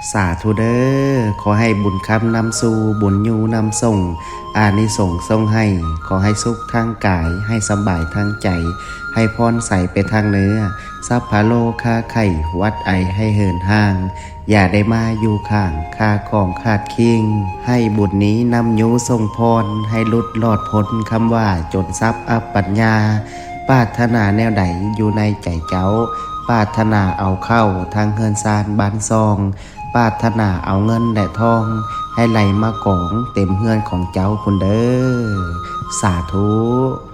ສາທຸເດີ ຂໍໃຫ້ບຸນຄຳນຳສູ່ ບຸນຢູ່ນຳສົ່ງ ອານິສົງສົ່ງໃຫ້ ຂໍໃຫ້ສຸກທາງກາຍ ໃຫ້ສະບາຍທາງໃຈ ໃຫ້ພອນໃສໄປທາງເໜືອ ສັບພະໂລຄາໄຂ້ ຫວັດໄອໃຫ້ເຫີນຫ່າງ ຢ່າໄດ້ມາຢູ່ຂ້າງ ຂ້າຂອງຂາດຄີງ ໃຫ້ບຸນນີ້ນຳຢູ່ສົ່ງພອນ ໃຫ້ຫຼຸດລອດພົ້ນຄຳວ່າຈົນຊັບອັບປັນຍາ ປາດຖະໜາແນວໃດຢູ່ໃນໃຈເຈົ້າ ປາດຖະໜາເອົາເຂົ້າທາງເຮືອນຊານບ້ານຊ່ອງ ປາດຖະໜາເອົາເງິນແລະທອງ ໃຫ້ໄຫຼມາກອງເຕັມເຮືອນຂອງເຈົ້າພຸ້ນເດີ ສາທຸ.